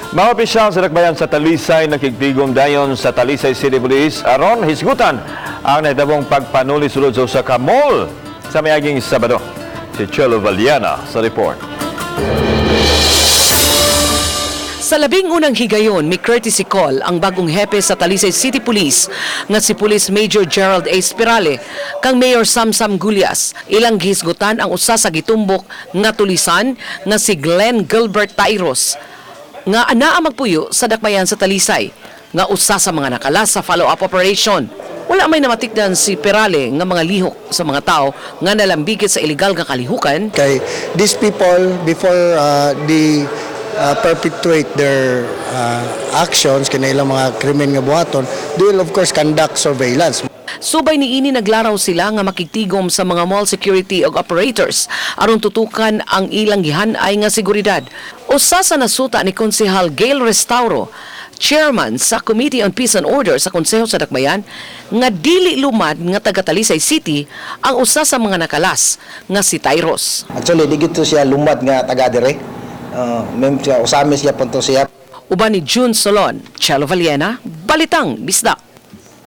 Mga opisyal sa dakbayan sa Talisay nakigtigom dayon sa Talisay City Police aron hisgutan ang nahitabong pagpanuli sulod sa usa ka mall sa miaging Sabado. Si Chelo Valiana sa report. Sa 11 na higayon, may courtesy call ang bagong hepe sa Talisay City Police nga si Police Major Gerald A. Spirale kang Mayor Samsam Gullas. Ilang gihisgutan ang usa sa gitumbok nga tulisan nga si Glenn Gilbert Tairos nga anaa magpuyo sa dakbayan sa Talisay nga usa sa mga nakalas sa follow-up operation. Wala may namatikdan si Perale nga mga lihok sa mga tao nga nalambigit sa ilegal nga kalihukan. Kay these people, before they perpetuate their actions, kini ilang mga krimen nga buhaton, they will of course conduct surveillance. Subay niini, naglaraw sila nga makigtigom sa mga mall security ug operators aron tutukan ang ilang gihan-ay nga seguridad. Usa sa nasuta ni Konsehal Gail Restauro, chairman sa Committee on Peace and Order sa Konseho sa Dakbayan, nga dili lumad nga taga Talisay City ang usa sa mga nakalas nga si Tyros. Actually, di gito siya lumad nga taga dire. Mem siya, Ozamiz siya punto siya. Uban ni June Solon, Chelo Valiena, Balitang Bisdak.